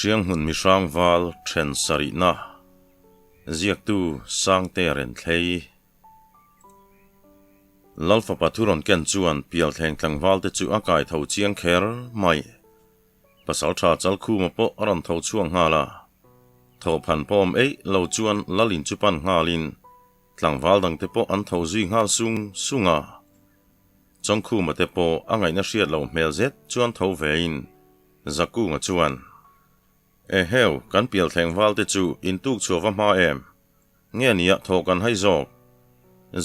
Hrianghmun mihrang val then sarihna ziaktu Sangte Renthlei. Lalfapa thu rawn ken chuan pialthleng tlangval te chu a kai tho chiang kher mai. Pasaltha Chalkhuma pawh a rawn tho chhuak nghal a. Thawhphan pawm eih lo chuan Lalin chu pan nghalin tlangval dangte pawh an tho zui nghal sung sung a. Chawngkhuma te pawh a ngaihna hriat loh hmel zet chuan tho vein Zakunga chuan, Eheu, kan pialthleng val te chu in tuk chhuah va hma em? Nge nia thaw kan hai zawk?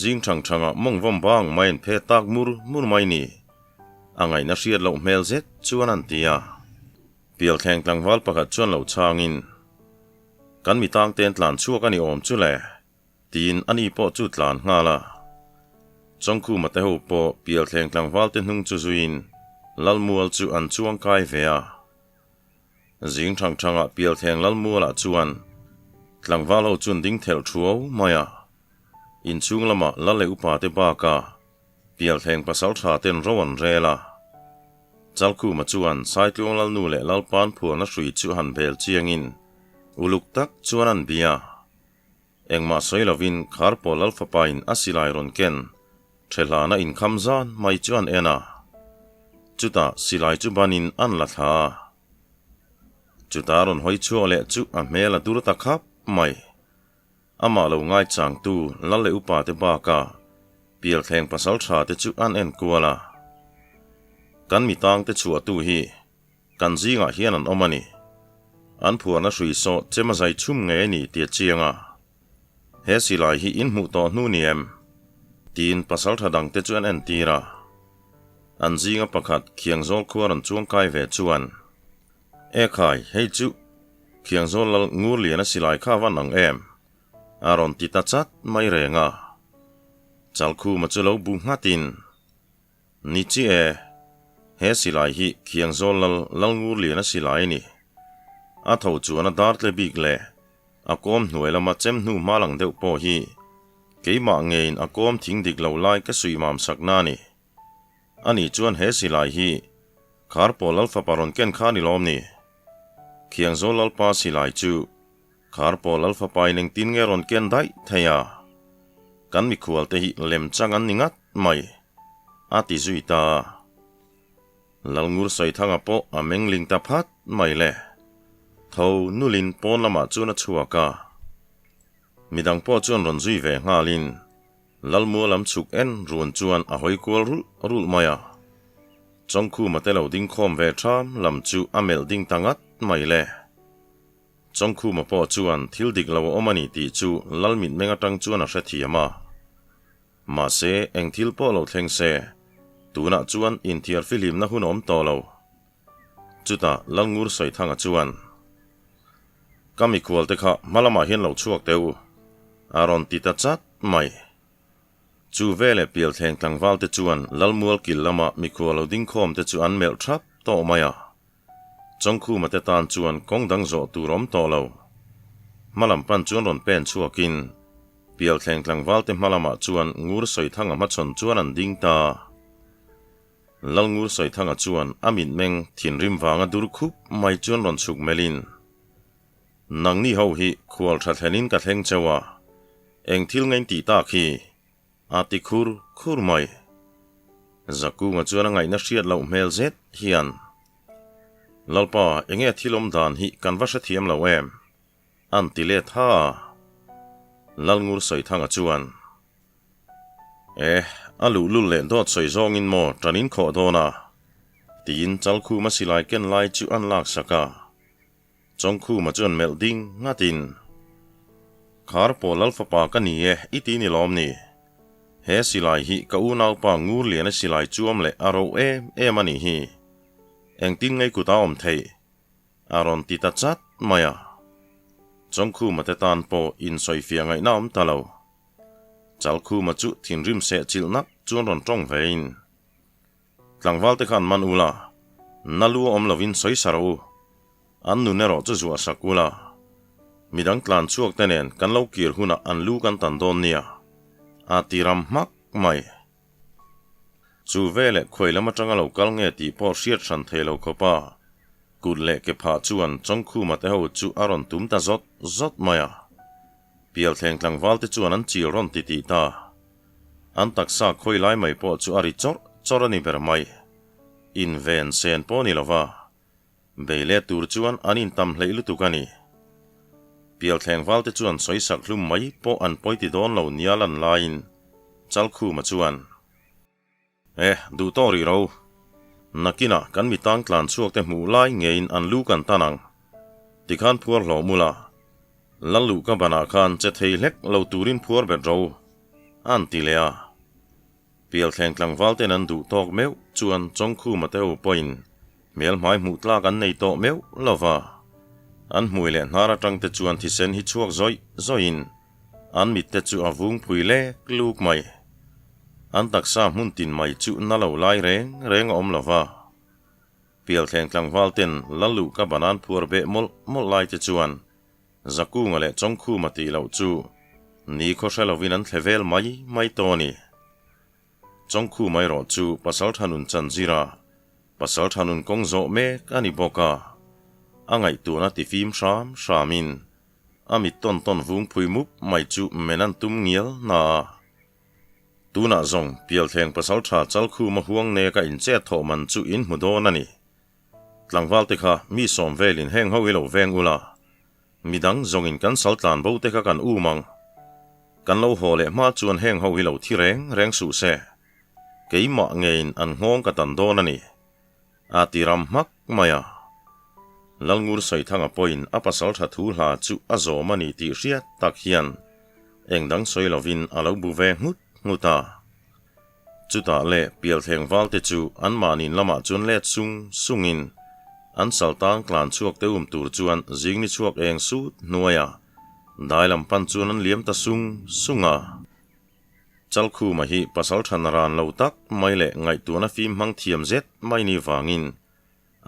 Zing thang thangah mawng vawm bang mai an phe tak mur mur mai ni. A ngaihna hriat loh hmel zet chuan an ti a. Pialthleng tlangval pakhat chuan lo chhangin, Kan mi tang ten tlan chhuak a ni awm chu le. Tiin ani pawh chu tlan nghal a. Chawngkhuma te ho pawh pialthleng tlangval te hnung chu zuiin Lalmual chu an chuang kai ve a. Zing thang thangah pialthleng Lalmualah chuan tlangval ho chuan ding thelh thuau mai a. Inchhung lamah Lal leh upa te bakah pialthleng pasal tha ten ro an rel a. Chalkhuma chuan Saitluang Lalnu leh Lalpan phuarna hrui chu han bel chiangin uluk tak chuan an bia. Engmah sawi lovin Kharpaw Lalfapain a silai rawn ken Ṭhehlana inkham zan mai chu an en a, chutah silai chu banin an la thla a. Chutah rawn hawi chhuak leh chu a hmel a dur ta khap mai. Amah lo ngaichangtu Lal leh upa te bakah Pialthleng pasalṭha te chu an en kual a. Kan mitangte chhuahtu hi Kan zingah hian an awm a ni. An phuarna hrui saw chem a zai chhum ngei a ni tih a chiang a. He silai hi in hmuh tawh hnu ni em? Tiin pasaltha dangte chu an entir a. An zinga pakhat Khiangzawl khua rawn chuangkai ve chuan, E khai, hei chu Khiangzawl lal Ngurliana silai kha van ang em? A rawn ti ta chat mai reng a. Chalkhuma chu lo bu nghatin, Ni chi e, he silai hi Khiangzawl lal Lalngurliana silai a ni. A tho chuan a dar tle bik leh a kawm hnuai lama chem hnu hma lang deuh pawh hi keimah ngeiin a kawm thing dik lo lai ka suih mam sakna a ni. Ani chuan he silai hi Kharpaw lal fapa rawn ken kha a ni lawm ni? Khiangzawl lalpa silai chu Kharpaw lal fapa in engtin nge rawn ken daih thei a? Kan mikhual te hi lem chang an ni ngat mai, a ti zui ta. Lalngur Sawithanga pawh a meng ling ta phat mai le. Tho nulin pawn lamah chuan a chhuak a. Midang pawh chuan rawn zui ve nghalin Lalmua lam chhuk en run chuan a hawi kual rulh rulh mai a. Chawngkhuma te lo ding khawm ve ṭham lam chu a melh ding ta ngat mai le. Chawngkhuma pawh chuan thil dik lo a awm a ni tih chu Lal mitmeng atang chuan a hrethiam a. Mahse, eng thil pawh lo thleng se, tunah chuan inthiar fihlimna hun a awm tawh lo. Chutah Lalngur Sawithanga chuan, Ka mikhualte kha hma lamah hian lo chhuak teh u, a rawn ti ta chat mai. Chu veleh pialthleng tlangvalte chuan Lalmual kil lama mikhual lo dingkhawmte chu an melh thap tawh mai a. Chawngkhuma te tan chuan kawng dang zawh tur awm tawh lo. Hma lam pan chuan rawn pen chhuakin Pialthleng tlangval te hma lamah chuan Ngur Sawithanga hmachhawn chuan an ding ta. Lal Ngur Sawithanga chuan a mitmeng thinrim vanga dur khup mai chuan rawn chhuk melhin, Nangni ho hi khual tha thlenin ka thleng cheu a, eng thil ngein tih tak hi? A ti khur khur mai. Zakunga chuan a ngaihna hriat loh hmel zet hian, Lalpa, enge thil awm dan hi kan va hrethiam lo em? An ti let ha a. Lalngur Sawithanga chuan, Eh, a luhlul leh dawt sawi zawngin maw tan in khawh dawn a? Tiin Chalkhuma silai ken lai chu an laksak a. Chawngkhuma chuan melh ding ngatin, Khar pawh Lal fapa ka ni e, i ti ni lawm ni? He silai hi ka unaupa Ngurliana silai chuam leh a ro em em a nih hi. Engtin ngei kut a awm theih? A rawn ti ta chat mai a. Chawngkhuma te tan pawh insawifiah ngaihna awm ta lo. Chalkhuma chu thinrim seh chilh nak chuan rawn tawng vein, Tlangval te khan man ula, na lu a awm lovin sawi sa rawh u. An nun erawh chu zuah sak ula. Midang tlan chhuak te nen kan lo kir hunah an lu kan tan dawn nia, a ti ram hmak mai. Chu veleh khuai lam atanga lo kal nge tih pawh hriat hran thei lo khawp a. Kut leh ke phah chuan Chawngkhuma te ho chu a rawn tum ta zawt zawt mai a. Pialthleng tlangval te chuan an chil rawn ti tih ta. An taksa khawi lai mai pawh chu a ri chawrh chawrh a ni ber mai. Inven sen pawh ni lova bei let tur chuan an intam hleih lutuk a ni. Pialthleng val te chuan sawisak hlum mai pawh an pawi ti dawn lo nia lan laiin Chalkhuma chuan, E, duh tawh rih ro. Nakinah kan mi tang tlan chhuak te hmuh lai ngeiin an lu kan tan ang. Tikhan phuar hlawh mul a. Lal luh ka banah khan che thei hlek lo turin phuar bet ro. An ti leh a. Pialthleng tlangval ten an duh tawk meuh chuan Chawngkhuma te ho pawhin hmel hmai hmuh tlak an nei tawh meuh lo va. An hmui leh hnar atang te chuan thisen hi chhuak zawih zawihin An mitte chu a vung phui lek luk mai. An taksa hmun tin mai chu na lo lai reng reng a awm lo va. Pialthleng tlangval ten Lalluh ka ban an phuar beh mawlh mawlh lai te chuan Zakunga leh Chawngkhuma tih loh chu ni khaw hre lovin an thle vel mai mai tawh a ni. Chawngkhuma erawh chu Pasaltha nun chanzira Pasaltha nun kawng zawh mek a ni bawk a, a ngaihtuahna tifim hram hramin A mit tawn tawn vung phui mup mai chu men an tum ngial na a. Tunah zawng Pialthleng pasaltha Chalkhuma huang neka inchet thawh man chu in hmu dawn a ni. Tlangval te kha mi sawm velin heng ho i lo veng ula, midang zawngin kan sal tlan bo te kha kan um ang. Kan lo haw leh hma chuan heng ho hi lo thi reng reng suh se. Keimah ngeiin an nghawng ka tan dawn a ni. A ti ram hmak mai a. Lalngur Saithanga pawhin a pasal tha thu hla chu a zawm a ni tih hriat tak hian eng dang sawi lovin a lo bu ve nghut nghut a. Chutah leh Pialthleng valte chu anmahnin lamah chuan let sung sungin an saltang tlan chhuak te um tur chuan zingni chhuak eng sut hnuaia dai lam pan chuan an liam ta sung sung a. Chalkhuma hi pasal than ran lo tak mai leh ngaihtuahna fim hmang thiam zet mai ni vangin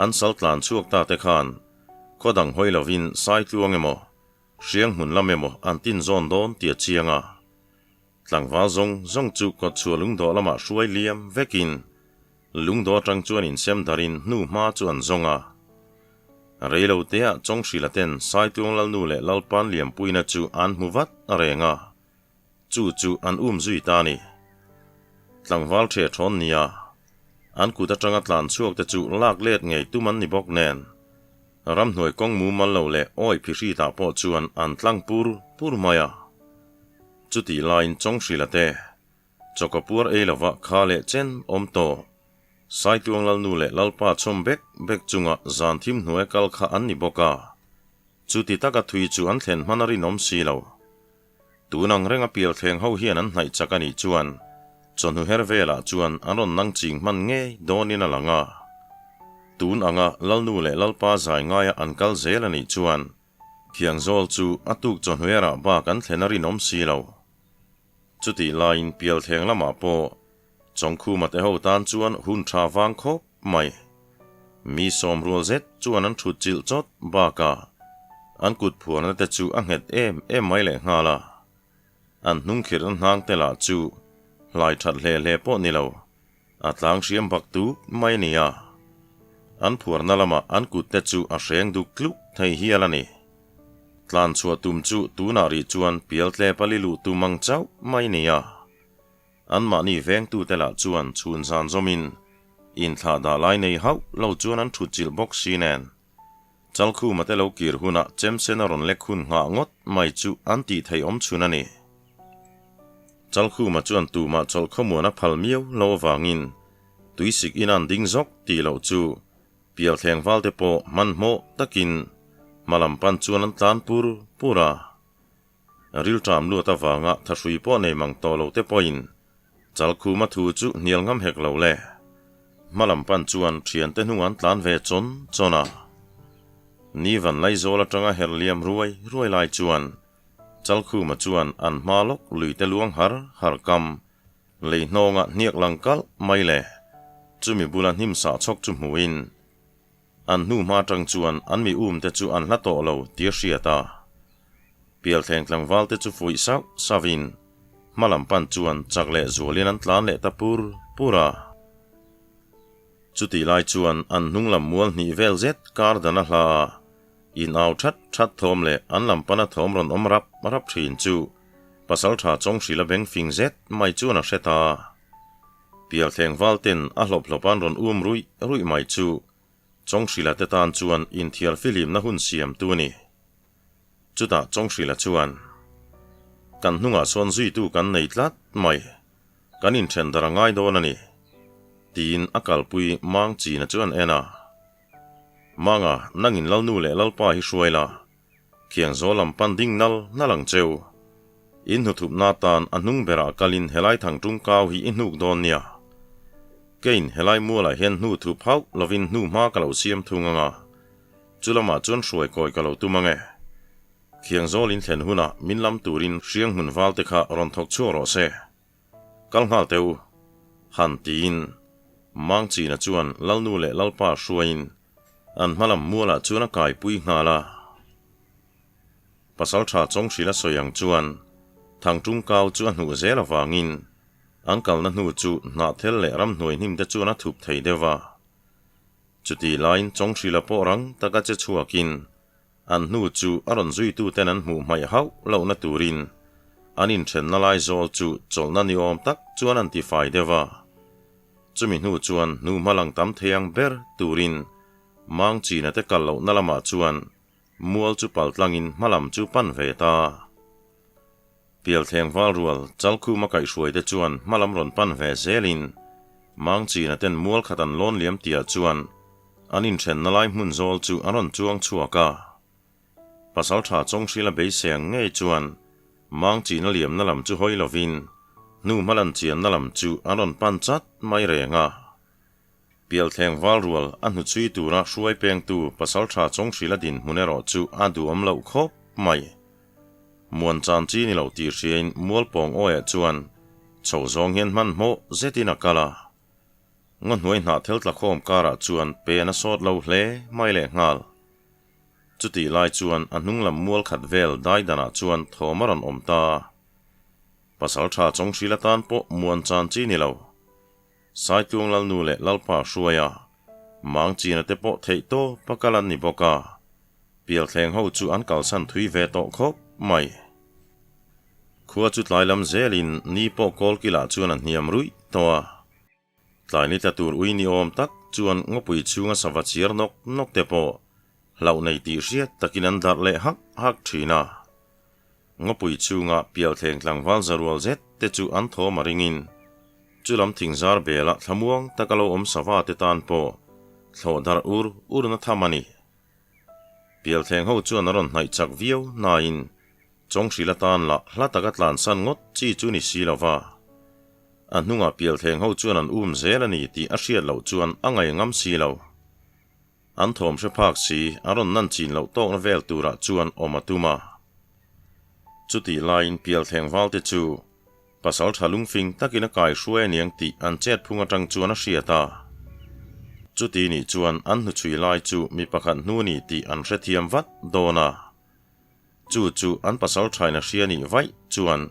an sal tlan chhuak ta te khan khaw dang hawi lovin Saitluang emaw, Hriang hmun lam emaw an tin zawn dawn ti a chiang a. Tlangval zawng zawng chu kawtchhuah lungdawh lamah hruai liam vekin lungdawh atang chuan insem darin hnu hma chu an zawng a. Reiloteah Chawnghrila ten Saitluang Lalnu leh Lalpan Liampuina chu an hmu vat a reng a. Chu chu an um zui ta a ni. Tlangval ṭhe ṭhawn nia, an kut aṭanga tlan chhuak te chu lak let ngei tum an ni bawk nen, ramhnuai kawng mumal lo leh awi phihritah pawh chuan an tlang pur pur mai a. Chutih laiin Chawnghrila te, chawka puar ei lova kha leh chen awm tawh, Saituang Lalnu leh Lalpa chhawm bek bek chunga zan thim hnuai kal kha an ni bawk a. Chuti taka thui chu an thlen hman a rinawm si lo. Tun ang renga pialthleng ho hian an hnaih chak a nih chuan chawhnu her velah chuan an rawn nang ching hman ngei dawnin a lang a. Tun anga Lalnu leh Lalpa zai ngaia an kal zel a nih chuan Khiangzawl chu a tuk chawhnu herah bak an thlen a rinawm si lo. Chutih laiin pialthleng lamah pawh Chawngkhuma te ho tan chuan hun tha vang khawp mai. Mi sawmrual zet chuan an thut chilh chawt bakah an kut phuarna te chu a nghet em em mai leh nghal a. An hnung khirh na hnang te lah chu hlai that hle hle pawh ni lo, a tlang hriam bak tuk mai a ni a. An phuarna lamah an kut te chu a hreng duk tluk thei hial a ni. Tlan chhuah tum chu tunah rih chuan pialtlep a li luh tum ang chauh mai a ni a. Anmahni vengtute lah chuan chhun zan zawmin inthlah dah lai nei hauh lo chuan an thut chilh bawk si nen. Chalkhuma te lo kir hunah chemsen a rawn lek hun nghah ngawt mai chu an tih theih awm chhun a ni. Chalkhuma chuan tumah chawlh khawmuan a phal miau lo avangin tuisik in an ding zawk tih loh chu Pialthleng valte pawh hmanhmawh takin hmalam pan chuan an tlan pur pur a. Rilṭam luat avanga thahrui pawh nei mang tawh lo te pawhin Chalkhuma thu chu hnial ngam hek lo le. Hmalam pan chuan ṭhiante hnung an tlan ve chawn chawn a. Ni van Laizawl aṭanga her liam ruai ruai lai chuan Chalkhuma chuan an hma lawk luite luang har har kam lei hnawnga hniak lang kalh mai le chumi bula hnim sah chhawk chu hmuhin An hnu hma atang chuan an mi um te chu an hla tawh lo ti a hriat a. Pialthleng tlangval te chu fuih sauh sauh in hma lam pan chuan chak leh zualin an tlan leh ta pur pur a. Chutih lai chuan an hnung lam mual hnih vel zet kar dan a hla a, in au that that thawm leh an lam pana thawm rawn awm rap rap thin chu Pasaltha Chawnghrila beng fing zet mai chuan a hre ta. Pialthleng val ten a hlawp hlawp an rawn um ruih ruih mai chu Chawnghrila te tan chuan inthiar fihlimna hun siamtu a ni. Chutah Chawnghrila chuan, Kan hnungah sawn zuitu kan nei tlat mai, kan inthen dar a ngai dawn a ni, tiin a kalpui Mang China chu an en a. Manga, nangin Lalnu leh Lalpa hi hruai la, Khiang zawl lam pan ding nal nal ang cheu. In hnuthupna tan a hnung berah kalin helai thang tung kau hi i hnuk dawn nia. Keiin helai mualah hian hnu thup hauh lovin hnu hma ka lo siam thung anga, chu lamah chuan hruai kawi ka lo tum ange. Khiang zawl in thlen hunah min lam turin hriang hmun val te kha rawn thawk chhuak rawh se. Kal nghal teh u. Han tiin Mangchina chuan Lalnu leh Lalpa hruaiin An hmalam mualah chuan a kaipui nghal a. Pasaltha Chawnghrila sawi ang chuan Thangtung kau chu a hnuh zel avangin an kalna hnu chu hnahthel leh ramhnuai hnim te chuan a thup thei deuh a. Chutih laiin Chawnghrila pawh rang taka che chhuakin an hnu chu a rawn zuituten an hmuh hmaih hauh lohna turin an inthenna lai zawl chu chawlhna ni awm tak chuan an tifai deuh a. Chumi hnu chuan hnu hma lang tam thei ang ber turin Mang China te kal lohna lamah chuan mual chu pal tlangin hma lam chu pan ve ta. Pialthleng val rual Chalkhuma kaihhruai te chuan hma lam rawn pan ve zelin Mang China ten mual khat an lawn liam tihah chuan an inthenna lai hmun zawl chu an rawn chuang chhuak a. Pasaltha Chawnghrila beisei ang ngei chuan Mang China liamna lam chu hawi lovin hnu hma lan chianna lam chu an rawn pan chat mai reng a. Pialthleng val rual a hnuchhui tura hruai pengtu Pasaltha Chawnghrila dinhmun erawh chu a duhawm loh khawp mai. Muan chan chi ni lo tih hriain Mualpawng awiah chuan chho zawng hian hmanhmawh zetin a kal a. Ngaw hnuai hnahthel tlakhawm karah chuan pen a sawt lo hle mai lehnghal. Chutih lai chuan a hnung lam mual khat vel dai danah chuan thawm a rawn awm ta. Pasaltha Chawnghril atan pawh muan chan chi ni lo. Saitluang Lalnu leh Lalpa Hruaia, Mangchina te pawh theih tawp a kal an ni bawk a, Pialthleng ho chu an kalsan thui ve tawh khawp mai. Khua chu tlai lam zelin ni pawh kawlkilah chuan a hniam ruih tawh a. Tlai ni tla tur ui ni awm tak chuan ngawpui chhunga sava chiar nawk nawk te pawh hlauh nei tih hriat takin an darh leh hak hak thin a. Ngawpui chhunga pialthleng tlangval zarual zet te chu an thawm a ringin chu lam thingzar belah thlamuang taka lo awm sava te tan pawh thlawh darh ur urna tham a ni. Pialthleng ho chuan a rawn hnaih chak viau nain Chawnghril atan lah hla taka tlansan ngawt chi chu ni si lo va. A hnungah pialthleng ho chuan an um zel a ni tih a hriat loh chuan a ngai ngam si lo. An thawm hre phak si a rawn nan chin loh tawkna vel turah chuan awm a tum a. Chutih laiin pialthleng valte chu pasal tha lungfing takin a kai hruai a niang tih an chet phung atang chuan a hriat a. Chuti nih chuan an hnuchhui lai chu mi pakhat hnu a ni tih an hrethiam vat dawn a. Chu chu an pasal thaina hria nih vaih chuan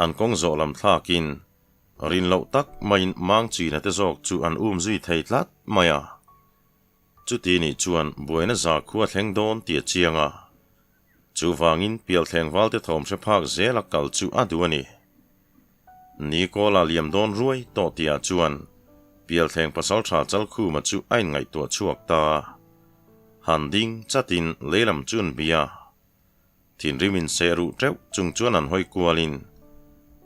an kawng zawh lam thlakin rin loh tak maiin mang china te zawk chu an um zui thei tlat mai a. Chuti nih chuan buaina za khua thleng dawn tih a chiang a. Chuvangin pialthleng valte thawm hre phak zela kal chu a duh a ni. Ni kawla liam dawn ruai tawh tihah chuan Pialthleng pasaltha Chalkhuma chu a inngaihtuah chhuak ta. Han ding chatin leilam chu an bia. Thinrim in seh ruh teuh chung chuan an hawi kualin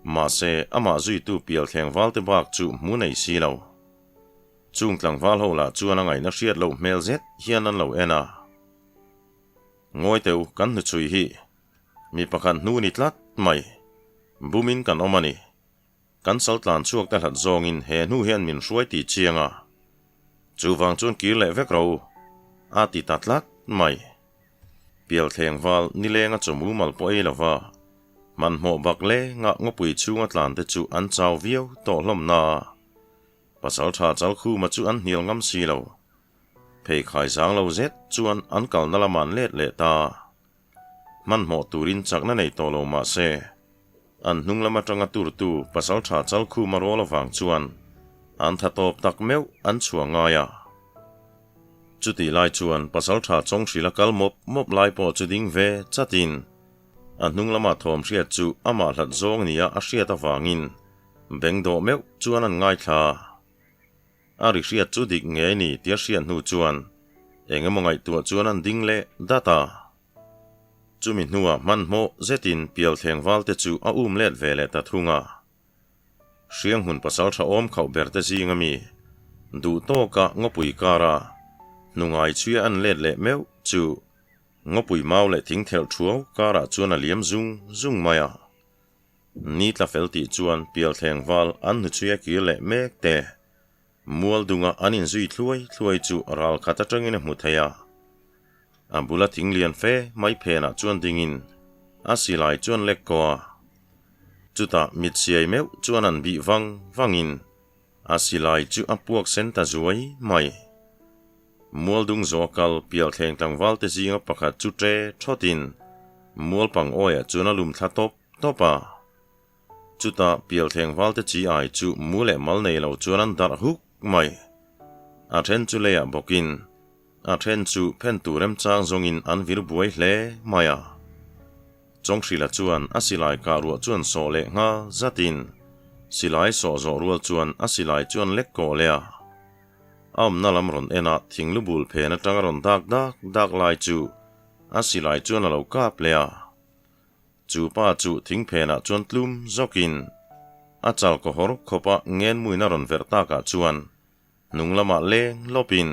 mahse amah zuitu Pialthleng valte bak chu hmu nei si lo. Chung tlangval ho lah chuan a ngaihna hriat loh hmel zet hian an lo en a. Ngawi teuh kan hnuchhui hi Mi pakhat hnu ni tlat mai. Bumin kan awm a ni. Kan sal tlan chhuak te hlat zawngin he hnu hian min hruai tih chiang a. Chuvang chuan kir leh vek ro a ti ta tlat mai. Pialthleng val nilenga chaw mumal pawh ei lova hmanhmawh bak lenga ngawpui chhunga tlan te chu an chau viau tawh hlawm na a. Pasaltha Chalkhuma chu an hnial ngam si lo. Pheikhai zang lo zet chuan an kalna lamah an let leh ta. Hmanhmawh turin chakna nei tawh lo mah se, an hnung lam atanga turtu Pasaltha Chalkhuma rawl avang chuan An tha tawp tak meuh an chhuah ngai a. Chutih lai chuan Pasaltha Chawnghrila kal mawp mawp lai pawh chu ding ve chatin a hnung lama thawm hriat chu amah hlat zawng nia a hriat avangin beng dawh meuh chuan an ngaithla. A ri hriat chu dik ngei ni tia hriat hnu chuan eng emaw ngaihtuah chuan an ding leh dat a. Chumi hnuah hmanhmawh zetin Pialthleng valte chu a um let ve leh ta thung a. Hrianghmun pasal tha awm khauh ber te zing ami duh tawka ngawpui kara hnungai chhuia an let leh meuh chu ngawpui mau leh thing thelh thuau karah chuan a liam zung zung mai a. Ni tla fel tih chuan Pialthleng val an hnuchhuia kir leh mek te Mual dunga an inzui thluai thluai chu ral khat atangin a hmu thei a. A bula thing lian fe mai phenah chuan dingin a silai chuan lek ko a. Chutah mit siai meuh chuan an bih vang vangin a silai chu a puak sen ta zuai mai. Mual dung zawh kal pialthleng tlangval te zinga pakhat chu ṭe ṭhawtin mual pang awiah chuan a lum thla tawp tawp a. Chutah pialthleng valte chi ai chu mu leh mal nei lo chuan an darh huk mai. A then chu leiah bawkin, a then chu phen tur remchang zawngin an vir buai hle mai a. Chawnghrila chuan a silai kah ruah chuan sawh leh nghal zatin silai sawh zawh rual chuan a silai chuan lek kawh leh a. A awmna lam rawn en a thinglu bul phen atanga rawn dak dak dak lai chu a silai chuan a lo kap leh a. Chu pa chu thingphenah chuan tlum zawkin a chal kawhawr khawpa ngenmuina rawn verh takah chuan hnung lamah leng lawpin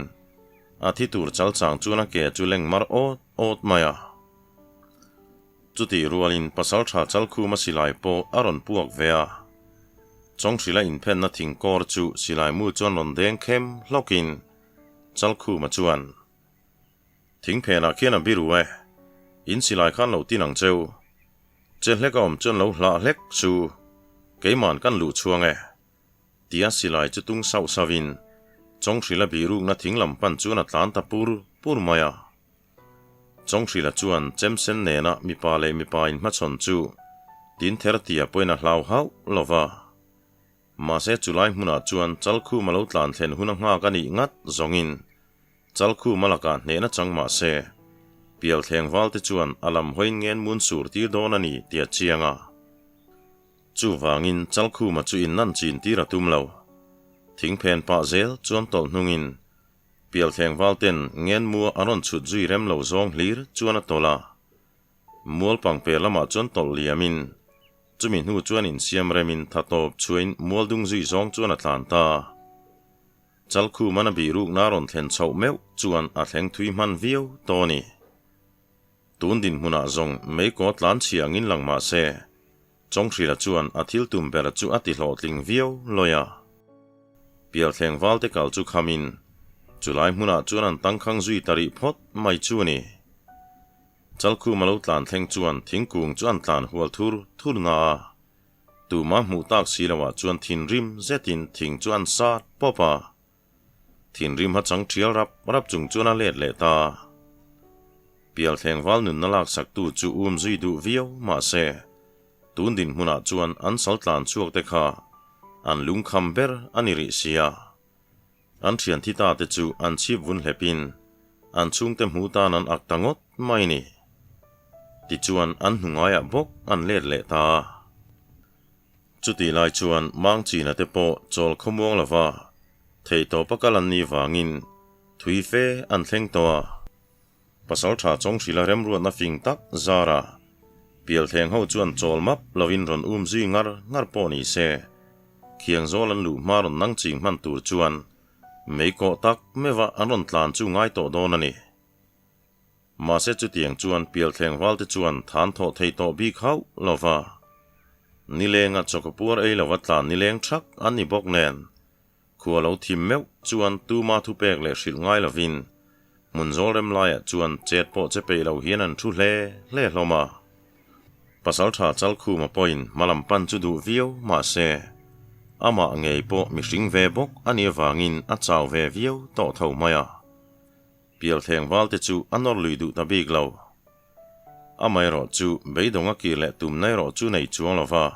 a thi tur chal chang chuan a ke chu leng mar awt awt mai a. Chutih rualin pasaltha Chalkhuma silai pawh a rawn puak ve a. Chawnghrila inphenna thingkawr chu silai mu chuan rawn deng khem hlawkin Chalkhuma chuan, Thingphenah khian a biru e. In silai khan lo tin ang cheu. Che hlek a awm chuan lo hlah hlek chu keiman kan luh chhuang e. Tia silai chu tung sauh sauhin Chawnghrila birukna thing lam pan chuan a tlan ta pur pur mai a. Chawnghrila chuan chemsen nena mipa leh mipa inhmachhawn chu tin ther tia pawhin a hlau hauh lo va. Mahse chulai hmunah chuan Chalkhuma lo tlan thlen hun a nghak a nih ngat zawngin Chalkhuma lakah hnehna chang mah se, Pialthleng valte chuan a lam hawiin ngen mun sur tir dawn a ni ti a chiang a. Chuvangin Chalkhuma chu in nan chin tir a tum lo. Thingphen pah zel chuan tawlh hnungin Pialthleng valten ngen mua a rawn chhut zui rem lo zawng hlir chuan a tawlh a. Mual pangper lamah chuan tawlh liamin chumi hnu chuan insiam remin tha tawp chhuain mual dung zui zawng chuan a tlan ta. Chalkhuman a bihrukna rawn thlen chhoh meuh chuan a thleng thui hman viau tawh a ni. Tun dinhmunah zawng meikaw tlan chhia angin lang mah se, Chawnghrila chuan a thil tum ber chu a ti hlawhtling viau lawi a. Pialthleng valte kal chu khamin chulai hmunah chuan an tangkhang zui ta rih phawt mai chu a ni. Chalkhum a lo tlan thleng chuan thingkung chu an tlan hual thur thur na a. Tuma hmuh tak si loah chuan thinrim zetin thing chu an sat pawp a. Thinrim ha chang thial rap rap chung chuan a let leh ta. Pialthleng val nunna laksaktu chu um zui duh viau mahse, tun dinhmunah chuan an sal tlan chhuak te kha an lungkham ber a ni rih sia. An thian thi ta te chu an chhip vun hlepin an chhungte hmu tan an ak ta ngawt mai ni. Tichuan an hnu ngaiah bawk an let leh ta a. Chutih lai chuan Mangchina te pawh chawl khawmuang lova theihtawp a kal an nih vangin thui fe an thleng tawh a. Pasaltha Chawnghrila remruatna fing tak zara Pialthleng ho chuan chawl map lovin rawn um zui ngar ngar pawh ni se, khiang zawl an luh hma rawn nang ching hman tur chuan mei kawh tak meuha an rawn tlan chu ngai tawh dawn a ni. Mahse chutiang chuan Pialthleng valte chuan than thawh thei tawh bik hauh lo va, nilenga chawkapuar ei lova tlan nileng thak an ni bawk nen, Khua lo thim meuh chuan tuma thupek leh hrilh ngai lovin hmun zawl rem laiah chuan chet pawh che peih lo hian an thu hle hle hlawm a. Pasaltha Chalkhuma pawhin hmalam pan chu duh viau mahse amah ngei pawh mihring ve bawk a nih avangin a chau ve viau tawh tho mai a. Pialthleng valte chu a nawr lui duh ta bik lo. Amaherawh chu beidawng a kir leh tumna erawh chu nei chuang lo va.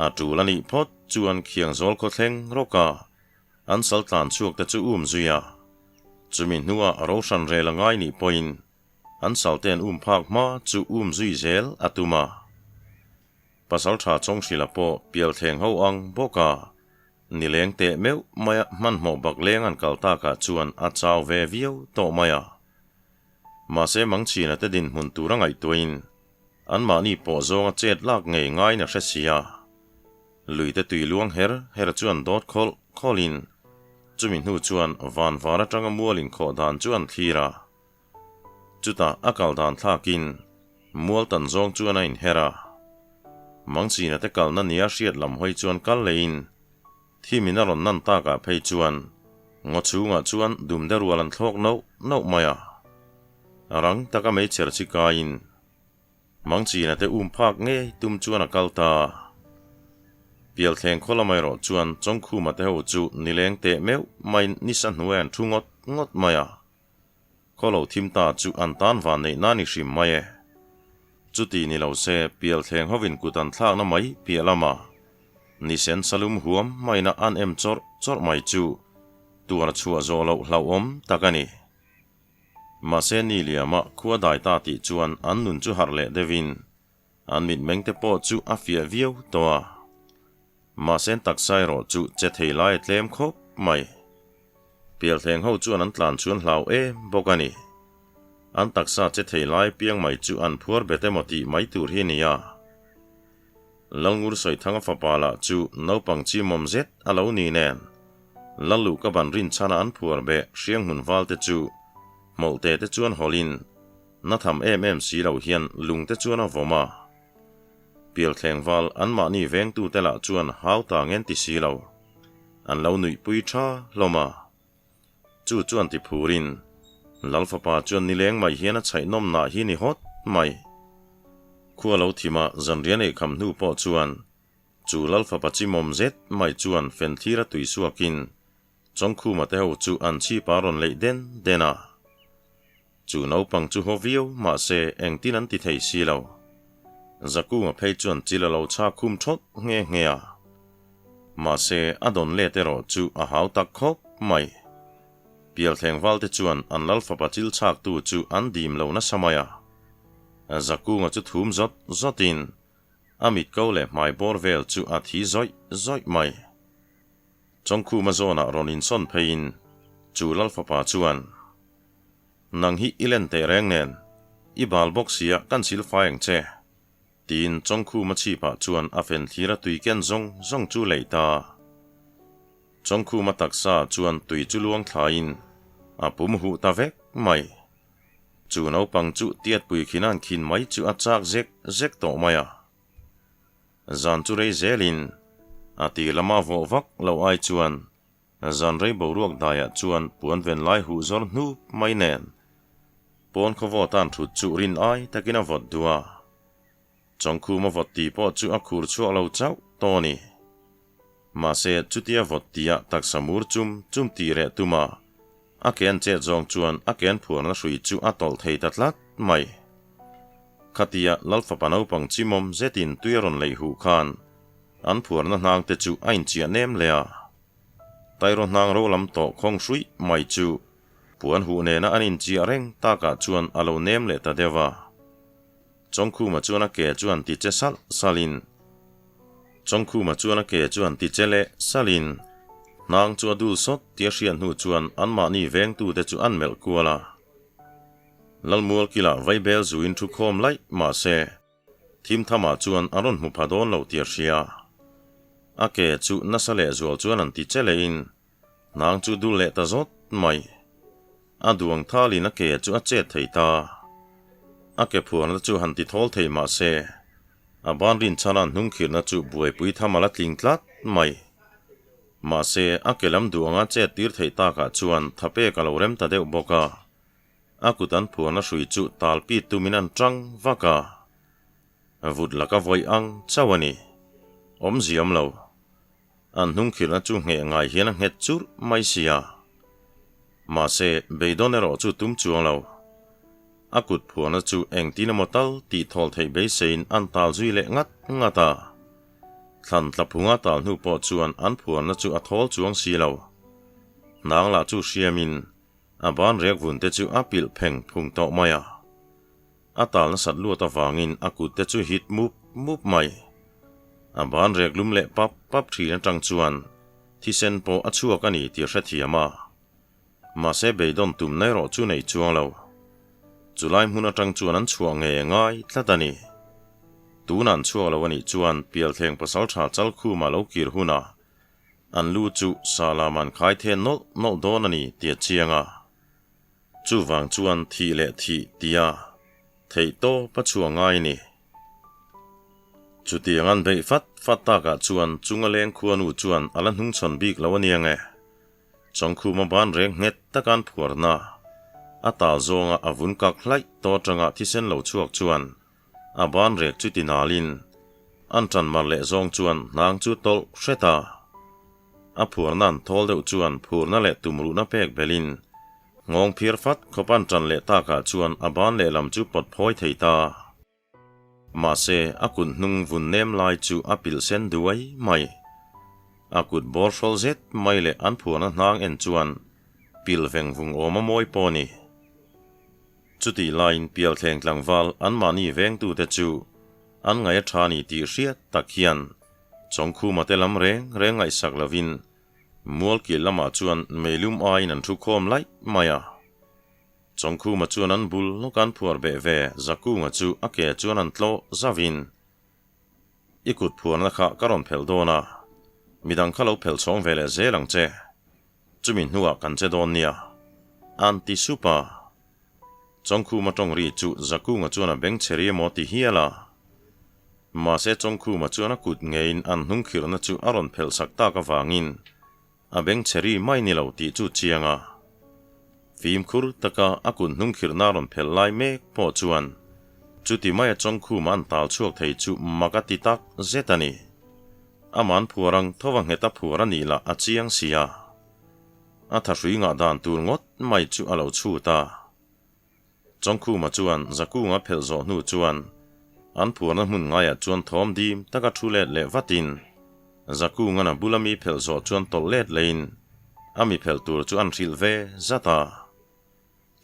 A tul a nih phawt chuan khiang zawl khawthleng rawk a. An sal tlan chhuak te chu um zui a, chumi hnuah ro hran rel a ngai nih pawhin an sal te an um phak hma chu um zui zel a tum a. Pasaltha Chawnghrilha pawh pialthleng ho ang bawk a, nileng teh meuh maia hmanhmawh bak leng an kal takah chuan a chau ve viau tawh mai a. Mahse Mangchhina te dinhmun tur a ngaihtuahin anmahni pawh zawnga chet lak ngei ngaiin a hre si a. Luite tui luang her her chu an dawt khawlh khawlhin chumi hnu chuan van var atanga mual inkhawh dan chu an thlir a. Chutah a kal dan thlakin mual tan zawng chuan a inher a. Mangchhina te kalna nia hriat lam hawi chuan kal leiin Thimin a rawn nan takah phei chuan ngaw chhungah chuan dumde rual an thlawk nauh nauh mai a. Rang taka meichher chi kaiin Mangchina te um phak ngei tum chuan a kal ta. Pialthleng khaw lamah erawh chuan Chawngkhuma te ho chu nileng teh meuh maiin nisa hnuai an thu ngawt ngawt mai a. Khaw lo thim ta chu an tan van neih nan i hrim mai e. Chuti ni lo se pialthleng hovin kut an thlakna mai piah lama nisen salum huam maina an em chawrh chawrh mai chu tuar chhuah zawh loh hlauhawm tak a ni. Mahse ni liama khua dai ta tih chuan an nun chu harh leh deuhin an mitmeng te pawh chu a fiah viau tawh a. Mahse taksa erawh chu che thei lai a tlem khawp mai. Pialthleng ho chuan an tlan chuan hlau em bawk a ni. An taksa che thei lai piang mai chu an phuar bet emaw tih mai tur hi a ni a. Lalngur Sawithanga fapa lah chu naupang chimawm zet a lo ni nen, Lalluhka ban rinchhana an phuar beh hrianghmun valte chu hmawlhte te chuan hawlhin na tham em em si lo hian lungte chuan a vawm a. Pialthleng val anmahni vengtute lah chuan hau ta ngen ti si lo. An lo nuihpui tha hlawm a. Chu chuan ti phurin, Lal fapa chuan nileng mai hian a chhaih nawm nah hi ni hawt mai. Khua lo thima zanrian ei kham hnu pawh chuan chu Lal fapa chimawm zet mai chuan fenthlir a tui suakin Chawngkhuma te ho chu an chhip a rawn leih den den a. Chu naupang chu haw viau mahse engtin an ti thei si lo. Zakunga phei chuan chil a lo chhak khum thawt nghe nghe a. Mahse a dawn let erawh chu a hau tak khawp mai. Pialthleng valte chuan an lal fapa chil chhaktu chu an dim lo nasa mai a. Zakunga chu thum zawt zawtin a mitko leh hmai bawr vel chu a thi zawih zawih mai. Chawngkhuma zawnah rawn insawn pheiin chu lal fapa chuan, Nang hi i len teh reng nen, i bal bawk sia kan sil fai ang che, tiin Chawngkhuma chhipah chuan a fen thlir a tui ken zawng zawng chu leih ta. Chawngkhuma taksa chuan tui chu luang thlaiin a pum huh ta vek mai. Chu naupang chu tiatpui khinan khin mai chu a chak zek zek tawh mai a. Zan chu rei zelin a ti lama vawh vak lo ai chuan Zan rei boruak daiah chuan puan ven lai huh zawr hnup mai nen pawn khaw vawt an thut chu rin ai takin a vawt duh a. Chawngkhum a vawt tih pawh chu a khur chhuak lo chauh tawh a ni. Mahse chutia vawt tihah taksa mur chum chum tih reh tuma a ke an chet zawng chuan a ke an phuarna hrui chu a tawlh thei ta tlat mai. Khatia Lalfapa naupang chimawm zetin tui a rawn leih huh khan an phuarna hnang te chu a inchiah nem leh a. Tairaw hnang ro lam tawh khawng hruih mai chu puan huh nena an inchiah reng takah chuan a lo nem leh ta deuh a. Chawngkhuma chuan a ke chuan ti che salh salhin Chawngkhuma chuan a ke chuan ti che leh salhin hnang chu a dul sawt tia hriat hnu chuan anmahni vengtute chu an melh kual a. Lalmual kilah vaibel zuin thu khawm laih mahse Thim thamah chuan a rawn hmu pha dawn lo tih a hria. A ke chu nasa leh zual chuan an ti che lehin hnang chu dul leh ta zawt mai. A duang thalin a ke chu a chet thei ta. A ke phuarna chu han ti thawl thei mah se, a ban rinchhana hnungkhirhna chu buaipui tham a la tling tlat mai. Mahse, a ke lam duh anga chet tir theih takah chuan thapek a lo rem ta deuh bawk a. A kut an phuarna hrui chu tal pit tumin an tang vak a, vut laka vawih ang chauh a ni. Awmziam lo. An hnungkhirhna chu ngheh ngai hian a nghet churh mai si a. Mahse, beidawn erawh chu tum chuang lo. A kut phuarna chu engtin emaw tal tih thawl theih beiseiin an tal zui leh ngat ngat a. Thlan tla phunga tal hnu pawh chuan an phuarna chu a thawl chuang si lo. Hnang lah chu hriamin a ban rek vun te chu a pilh pheng phung tawh mai a. A tal nasat luat avangin a kut te chu hit mup mup mai. A ban rek lum leh pap pap thin atang chuan thisen pawh a chhuak a ni tih a hrethiam a. Mahse beidawn tum na erawh chu nei chuang lo. Chulai hmun atang chuan an chhuah ngei a ngai tlat a ni. Tuna an chhuak lo a nih chuan Pialthleng pasaltha Chalkhuma lo kir hunah an lu chu Salam an khai then nawlh nawlh dawn a ni tih a chiang a. Chuvang chuan thih leh thih tia theih tawp a chhuah ngai a ni. Chutiang an beih fat fat takah chuan chunga leng khuanu chuan a la hnungchhawn bik lo a nia nge. Chawngkhuma ban reng nghet taka an phuarna a tal zawnga a vun kak hlaih tawh atanga thisen lo chhuak chuan a ban rek chu ti nalin an tan mar leh zawng chuan hnang chu tawlh hret a. A phuarna an thawl deuh chuan phurna leh tumruhna pek belhin nghawng phiar fat khawp an tan leh takah chuan a ban lehlam chu pawt phawi thei ta. Mahse, a kut hnung vun nem lai chu a pilh sen duai mai. A kut bawr hrawl zet mai leh an phuarna hnang en chuan pilh veng vung awm a mawi pawh a ni. Chutih laiin Pialthleng tlangval anmahni vengtute chu an ngaih a tha ni tih hriat tak hian Chawngkhuma te lam reng reng ngaihsak lovin Mualkil lamah chuan meilum aiin an thu khawm laih mai a. Chawngkhuma chuan an bul lawk an phuar beh ve Zakunga chu a ke chuan an tlawh zauhin, I kut phuarna kha ka rawn phelh dawn a, midang kha lo phelh chhawng ve leh zel ang che. Chumi hnuah kan che dawn nia, an ti sup a. Chawngkhuma tawng ri chu Zakunga chuan a beng chhe ri emaw ti hial a. Mahse Chawngkhuma chuan a kut ngeiin an hnungkhirhna chu a rawn phelh sak tak avangin A beng chhe ri mai ni lo tih chu chiang a. Fimkhur taka a kut hnung khirhna rawn phelh lai mek pawh chuan chuti maia Chawngkhuma an tal chhuak thei chu mak a ti tak zet a ni. Aman phuar ang tho a nghet a phuar a nih lah a chiang si a. A thahrui ngah dan tur ngawt mai chu a lo chhut a. Chawngkhuma chuan Zakunga phelh zawh hnu chuan an phuarna hmun ngaiah chuan thawm dim taka thu let leh vatin Zakunga'n a bula mi phelh zawh chuan tawlh let lehin a mi phelh tur chu an hrilh ve zat a.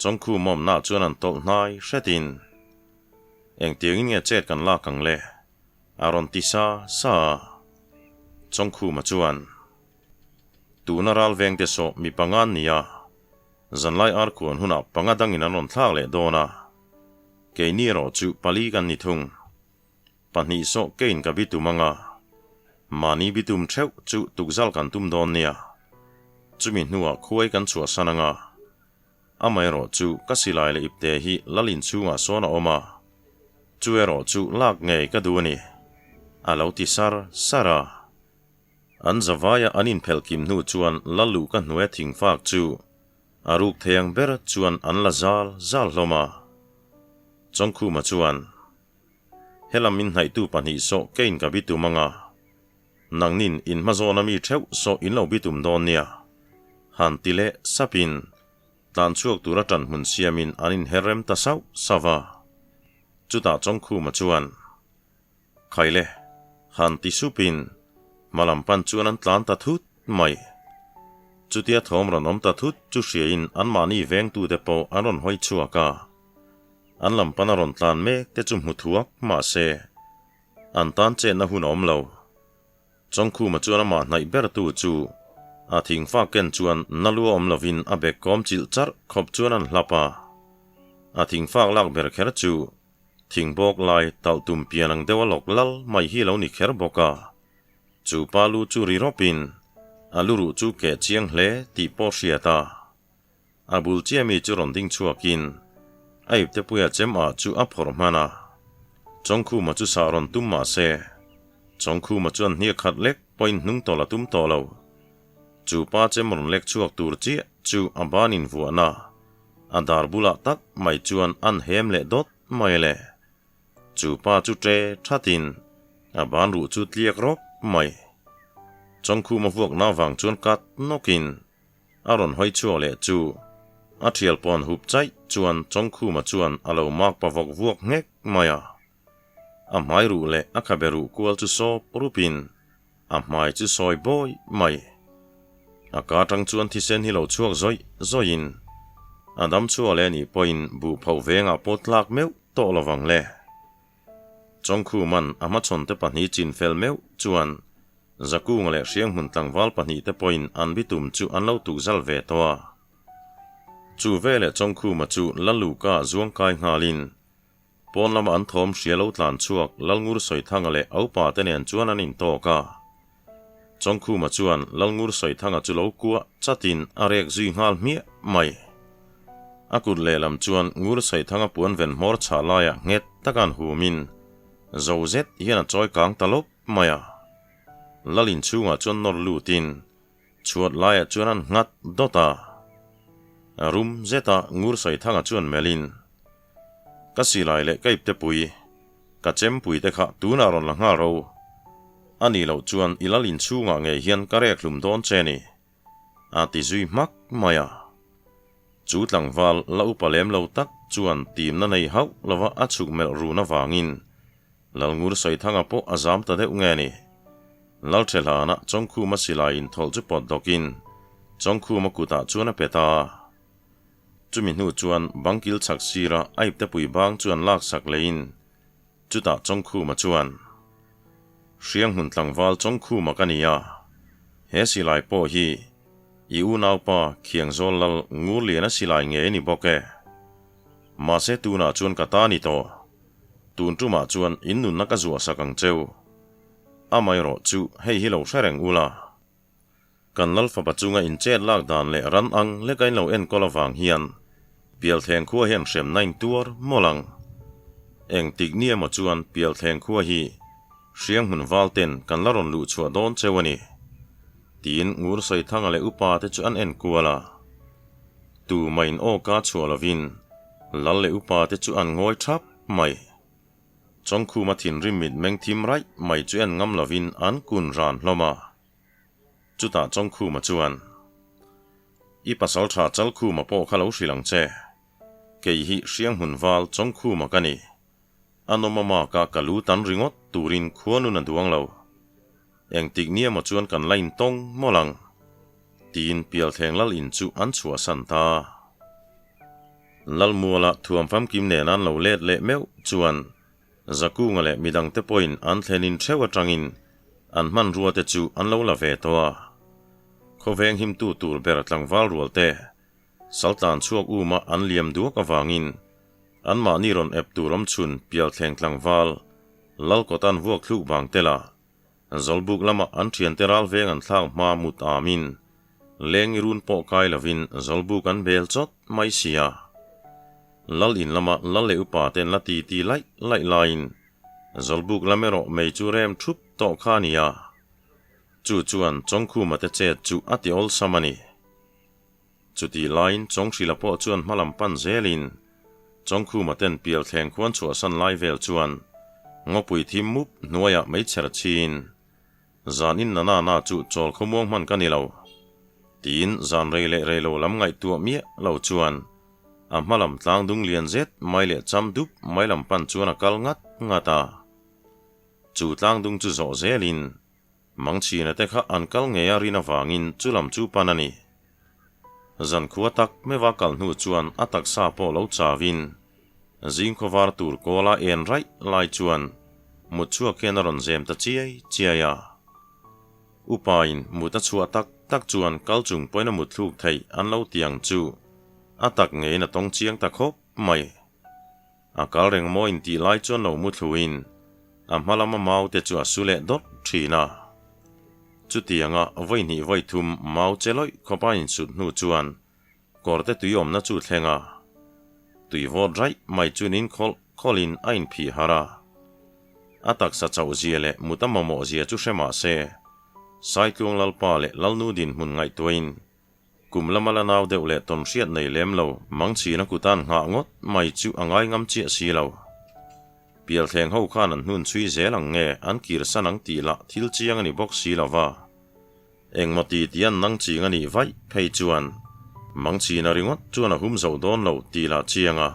Chawngkhum awmnaah chuan an tawlh hnai hretin, Engtiangin nge chet kan lak ang le? a rawn ti sa sa a. Chawngkhuma chuan, Tuna ral vengte saw mi panga an ni a, Zanlai ar khuan hunah panga dangin an rawn thlak leh dawn a, keini erawh chu pali kan ni thung. Pahnih sawh kein ka bitum anga, mahni bitum theuh chu tukzal kan tum dawn nia. Chumi hnuah khuai kan chhuahsan anga, amaherawh chu ka silai leh ipte hi lal inchhungah sawn a awm a, chu erawh chu lak ngei ka duh a ni, a lo ti sar sar a. An zavaia an inphelh kim hnu chuan Lalu ka hnuaia thingfak chu a ruk thei ang ber chuan an la zal zal hlawm a. Chawngkhuma chuan, Helam min hnaihtu pahnih sawh kein ka bitum ang a, nangnin in hmazawna mi theuh sawh in lo bitum dawn nia, han ti leh sapin tlan chhuak tura ṭan hmun siamin an inher rem ta sauh sauh a. Chutah Chawngkhuma chuan, Khaile, han ti supin hma lam pan chuan an tlan ta thut mai. Chutia thawm rawn awm ta thut chu hriain anmahni vengtute pawh an rawn hawi chhuak a. An lam pana rawn tlan mek te chu hmu thuak mah se, an tan chetna hun a awm lo. Chawngkhuma chuan amah hnaih bertu chu a thingfa ken chuan na lu a awm lovin a bek kawm chilh charh khawp chuan an hlap a. A thingfak lak ber kher chu Thing bawk lai talh tum pian ang deuh a lawk lal mai hi lo ni kher bawk a. Chu pa lu chu ri rawpin a lu ruh chu keh chiang hle tih pawh hriat a. A bul chiah mi chu rawn ding chhuakin a iptepuia chem ah chu a phawrh hman a. Chawngkhuma chu sah rawn tum mah se, Chawngkhuma chuan hniak khat lek pawhin hnung tawlh a tum tawh lo. Chu pa chem rawn lek chhuak tur chiah chu a banin vuahna A dar bulah tak mai chuan an hem leh dawt mai le. Chu pa chu ṭe ṭhatin a ban ruh chu tliak rawp mai. Chawngkhuma vuakna vang chuan kat nawkin a rawn hawi chhuak leh chu a ṭhial pawn hup chaih chuan Chawngkhuma chuan a lo mak pa vawk vuak nghek mai a. A hmai ruh leh a khabe ruh kual chu sawp rupin a hmai chu sawi bawi mai. A ka atang chuan thisen hi lo chhuak zawih zawihin a dam chhuak leh anih pawhin buh phoh vengah pawh tlak meuh tawh lo vang le. Chawngkhuman a hmachhawnte pahnih chin fel meuh chuan Zakunga leh Hrianghmun tlangval pahnihte pawhin an bitum chu an lo tukzal ve tawh a. Chu veleh Chawngkhuma chu Lalluka zuangkai nghalin Pawn lama an thawm hria lo tlan chhuak Lalngur Sawithanga leh a upa te nen chuan an intawk a. Chawngkhuma chuan Lalngur Sawithanga chu lo kuah chatin a rek zui nghal hmiah mai. A kut lehlam chuan Ngur Sawithanga puan ven hmawr chhah laiah nghet taka an humin zo zet hian a chawi kang ta lawp mai a. Lal inchhungah chuan nawr lutin Chhuat laiah chuan an nghat dawt a, rum zeta Ngur Saithanga chuan melhin, Ka silai leh ka iptepui, ka chempui te kha tunah rawn la nghal ro. A nih loh chuan i lal inchhungah ngei hian ka rek hlum dawn che ni, a ti zui hmak mai a. Chu tlangval la upa lem lo tak chuan timna nei hauh lova a chhuk melh run avangin Lalngur Saithanga pawh a zam ta deuh nge ni? Lalthelhana Chawngkhuma silai inthawlh chu pawt dawkin Chawngkhuma kutah chuan a pe ta a. Chumi hnu chuan bangkil chhak sira a iptepui bang chuan laksak leiin chutah Chawngkhuma chuan, Hrianghmun tlangval Chawngkhuma ka ni a, he silai pawh hi i unaupa Khiangzawl Lal Ngurliana silai ngei a ni bawk e. Mahse tunah chuan ka ta ni tawh. Tun tumah chuan in nunna ka zuah sak ang cheu. Amaherawh chu hei hi lo hre reng ula. Kan Lal fapa chunga in chet lak dan leh ran ang leka in lo enkawl avang hian Pialthleng khua hian hremna in tuar mawlh ang. Engtik ni emaw chuan Pialthleng khua hi Hrianghmun val ten kan la rawn luh chhuah dawn cheu a ni. Tiin Ngur Sawithanga leh upa te chu an enkual a. Tu mah in aw ka chhuah lovin Lal leh upa te chu an ngawi thap mai. Chawngkhuma thinrim mit meng thim raih mai chu en ngam lovin an kun ran hlawm a. Chutah Chawngkhuma chuan, I pasal tha Chalkhuma pawh kha lo hrilh ang che. Kei hi Hrianghmun val Chawngkhuma ka ni. A nawm a maka ka lu tan ringawt turin khua nun a duang lo. Engtik ni emaw chuan kan la intawng mawlh ang, tiin Pialthleng Lal in chu an chhuahsan ta. Lalmuala thuam famkim nen an lo let leh meuh chuan Zakunga leh midangte pawhin an thlenin theuh atangin an hmanrua te chu an lo la ve tawh a. Khawveng himtu tur ber tlangval rual te Saltlan chhuak uma an liam duak avangin anmahni rawn ep tur awmchhun Pialthleng tlangval Lalkawtan vuak thluk vang tela Zawlbuk lama an thiante ral veng an thlak hma mut amin lengi run pawh kai lovin Zawlbuk an bel chawt mai si a. Lal in lama lal leh upa ten la ti ti laih laih laiin Zawlbuk lam erawh mei chu rem thup tawh kha a ni a. Chu chuan Chawngkhuma te chet chu a ti awlsam a ni. Chutih laiin Chawnghrila pawh chuan hmalam pan zelin Chawngkhuma ten Pialthleng khuan chhuahsan lai vel chuan ngawpui thim mup hnuaiah meichher chhin zan in na na na chu chawl khawmuang hman ka ni lo tiin zan rei leh rei lo lam ngaihtuah miah lo chuan a hmalam tlang dung lian zet mai leh cham dup mai lam pan chuan a kal ngat ngat a. Chu tlang dung chu zawh zelin Mangchhina te kha an kal ngei a rin avangin chu lam chu pan a ni. Zankhua tak meuha kal hnu chuan a taksa pawh lo chauin zing khawvar tur kawla en raih lai chuan mut chhuak hian a rawn zem ta chiai chiai a. Upain mut a chhuah tak tak chuan kal chung pawhin a mut thluk theih an lo ti ang chu a tak ngeiin a tawng chiang ta khawp mai. A kal reng maw intih lai chuan lo mu thluin a hma lama mau te chu a su leh dawt thin a. Chutianga vawi hnih vawi thum mau che lawih khawp a insut hnu chuan kawrte tui awmna chu thleng a. Tui vawt raih mai chuan in khawlh khawlhin a inphih harh a. A taksa chauh zia leh mut a mamawh zia chu hre mah se, Saitluang Lalpa leh Lalnu dinhmun ngaihtuahin Kum lama la nau deuh leh tawn hriat nei lem lo mangchhina kutan nghah ngawt mai chu a ngai ngam chiah si lo. Pialthleng ho khan an hnun chhui zel ang nge an kir san ang tih lah thil chiang a ni bawk si lo va. Engmaw ti ti an nang ching a nih vaih phei chuan mangchhina ringawt chuan a hum zo dawn lo tih lah chiang a.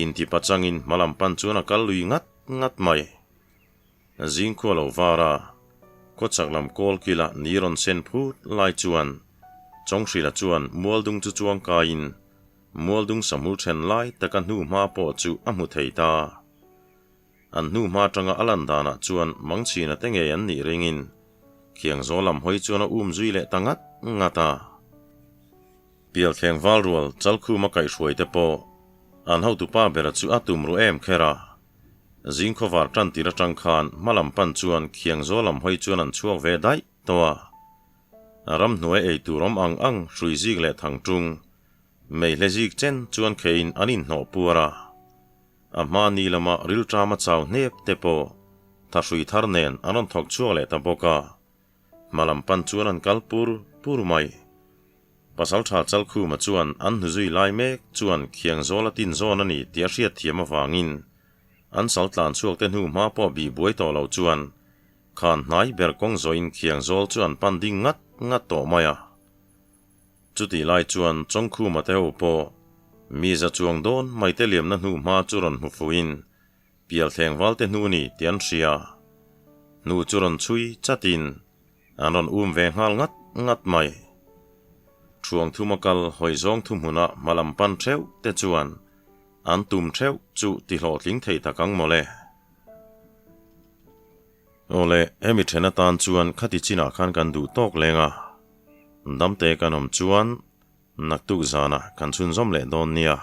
Intipa changin hmalam pan chuan a kal lui ngat ngat mai. Zingkhua lo var a. Khawchhak lam kawl kila ni rawn sen phut lai chuan Chawnghrila chuan Mualdung chu chuang kaiin Mualdung sahmul then lai taka hnu hma pawh chu a hmu thei ta. An hnu hma atanga a lan danah chuan Mangchhina te ngei an nih ringin Khiangzawl lam hawi chuan a um zui leh ta ngat ngat a. Pialthleng valrual Chalkhuma kaihhruai te pawh an hotupa bera chu a tum ru em kher a. Zingkhawvar tan tir atang khan hma lam pan chuan Khiangzawl lam hawi chuan an chhuak ve daih tawh a. Ramhnuai ei tur awm ang ang hrui zik leh thangtung meihle zik chen chuan kheiin an inhnawh puar a. A hma ni lama rilṭama chau hnep te pawh thahrui thar nen an rawn thawk chhuak leh ta bawk a. Hma lam pan chuan an kal pur pur mai. Pasalṭha Chalkhuma chuan an hnuzui lai mek chuan Khiangzawl a tin zawn a ni tih a hriat thiam avangin an sal tlan chhuak te hnu hma pawh bih buai tawh lo chuan khan hnai ber kawng zawhin Khiangzawl chu an pan ding ngat ngat tawh mai a. Chutih lai chuan Chawngkhuma te ho pawh mi za chuang dawn mai te liamna hnu hma chu rawn hmu fuhin Pialthleng valte hnu ni tih an hria. Hnu chu rawn chhui chatin an rawn um ve nghal ngat ngat mai. Thuang thuma kal hawi zawng thuhmuna hma lam pan theuh te chuan an tum theuh chu ti hlawhtling thei tak ang mawle. Awle, hemi then atan chuan khati chinah khan kan duh tawk leng a, damte kan awm chuan naktuk zanah kan chhunzawm leh dawn nia.